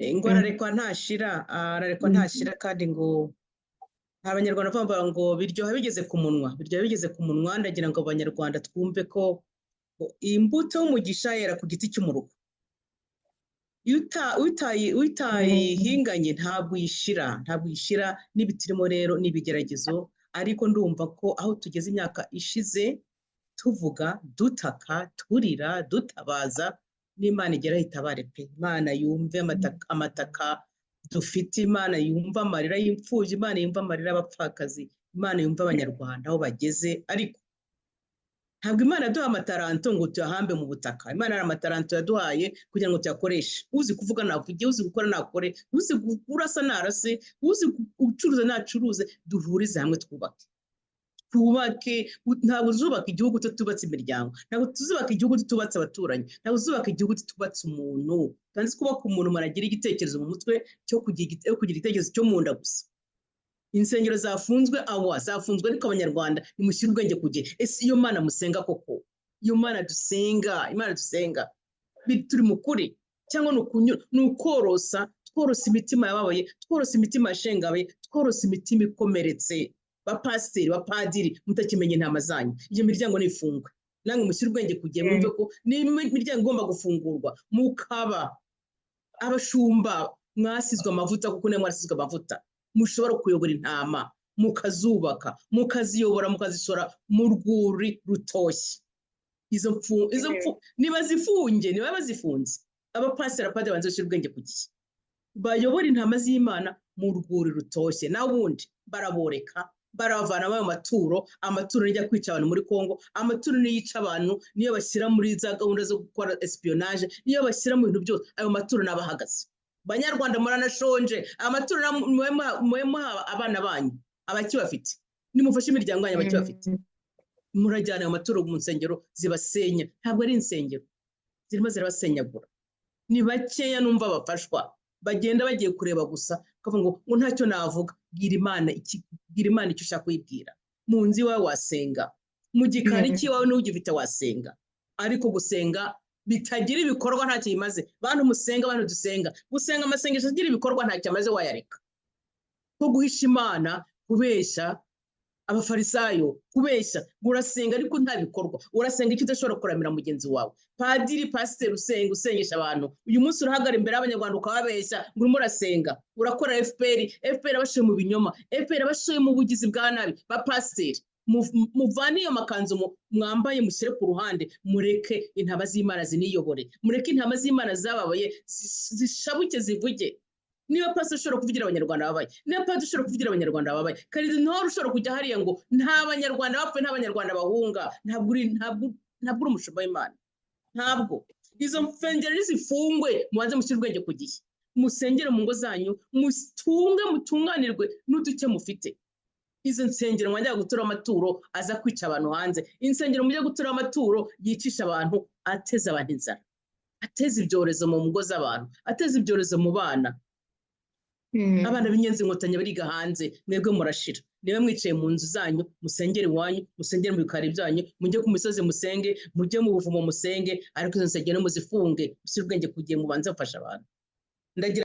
Ngo ararekwa ntashira, ararekwa ntashira. Kandi ngo Abanyarwanda bavuga ngo biryoha bigeze ku munwa, biryoha bigeze ku munwa. Ndagira ngo Abanyarwanda twumve ko imbuto y'umugisha yera ku giti cy'umuruho. Iyo utayihinganye ntabwo uyishira, ntabwo uyishira. N'ibiturimo rero ni ibigeragezo, ariko ndumva ko aho tugeze, imyaka ishize tuvuga, dutaka, turira, dutabaza, n'Imana igeraho itabare pe. Imana yumve amataka dufite, Imana yumve amarira y'imfubyi, Imana yumve amarira y'abapfakazi, Imana yumve Abanyarwanda aho bageze. Ariko ntabwo Imana yaduha amataranto ngo tuyahambe mu butaka. Imana hari amataranto yaduhaye kugira ngo tuyakoreshe. Uzi kuvuga navuge, uzi gukora nakore, uzi kurasa narase, uzi gucuruza nacuruze. Duhurize hamwe twubake, twubake. Ntabwo tuzubaka igihugu tutubatse imiryango, ntabwo tuzubaka igihugu tutubatse abaturanyi, ntabwo tuzubaka igihugu tutubatse umuntu. Kandi twubaka umuntu, umuntu agira igitekerezo mu mutwe cyo kugira igitekerezo cyo mu nda gusa. Insengero zafunzwe, awa zafunzwe, ariko Abanyarwanda nimushyire ubwenge ku gihe. Ese iyo Mana musenga koko, iyo Mana dusenga, Imana dusenga, turi mu kuri cyangwa ni ukorosa? Tworosa imitima yababaye, tworosa imitima yashengabaye, tworosa imitima ikomeretse. Bapasiteri, bapadiri mutakimenya intama zanyu, iyo miryango nifungwe. Namwe mushyire ubwenge ku gihe, mwumve ko ni imiryango igomba gufungurwa, mukaba abashumba mwasizwe amavuta, kuko niyo mwarasizwe amavuta mushobora kuyobora intama, mukazubaka, mukaziyobora, mukazishora mu rwuri rutoshye. Izo mfu niba zifunge, niba bazifunze, abapasiteri, abapadiri banze bashyire ubwenge ku gihe, bayobora intama z'Imana mu rwuri rutoshye. Naho ubundi baraboreka, barabavanamo ayo maturo. Amaturo nijya kwica abantu muri Congo, amaturo niyo yica abantu, niyo bashyira muri za gahunda zo gukora espionnage, niyo bashyira mu bintu byose. Ayo maturo n'abahagaze. Banyarwanda muranashonje, amaturo mube muha abana banyu abakibafite, nimufashe imiryango yanyu abakibafite. Murajyana ayo maturo mu nsengero zibasenya. Ntabwo ari insengero zirimo zirabasenyagura. Ni bakeya numva bafashwa, bagenda bagiye kureba gusa, bakavuga ngo ntacyo navuga. Bwira Imana iki, bwira Imana icyo ushaka kuyibwira. Mu nzu iwawe wasenga, mu gikari cy'iwawe n'ugifite wasenga, ariko gusenga bitagira ibikorwa ntacyo bimaze. Bantu musenga, bantu dusenga, gusenga amasengesho agira ibikorwa ntacyo amaze, wayareka. Ko guhisha Imana, kubeshya Abafarisayo, kubeshya ngo urasenga ariko nta bikorwa. Urasenga icyo udashobora kuramira mugenzi wawe? Padiri, pasiteri usenga, usengesha abantu, uyu munsi urahagara imbere y'Abanyarwanda ukababeshya ngo urimo urasenga, urakora FPR. FPR abashoye mu binyoma, FPR abashoye mu bugizi bwa nabi. Ba pasiteri, muvane iyo makanzu mwambaye, mushyire ku ruhande, mureke intama z'Imana ziniyobore, mureke intama z'Imana zababaye zishabuke zivuge. Niba pasiteri ushobora kuvugira Abanyarwanda babaye, niba padiri ushobora kuvugira Abanyarwanda babaye, karidinali ushobora kujya hariya ngo nta Banyarwanda bapfuye, nta Banyarwanda bahunga, ntabwo uri umushumba w'Imana. Ntabwo izo nsengero zifungwe, mubanze mushyire ubwenge ku gihe, musengere mu ngo zanyu, mutunge, mutunganirwe n'uduke mufite. Izo nsengero mwajya gutura amaturo aza kwica abantu hanze, insengero mujya gutura amaturo yicisha abantu, ateza abantu inzara, ateza ibyorezo mu ngo z'abantu, ateza ibyorezo mu bana. Abana b'Inyenzi Inkotanyi bariga hanze, mwebwe murashira. Niba mwicaye mu nzu zanyu, musengere iwanyu, musengere mu bikari byanyu, mujye ku misozi musenge, mujye mu buvumo musenge, ariko izo nsengero muzifunge, mushyire ubwenge ku gihe, mubanze mufasha abantu. Ndagira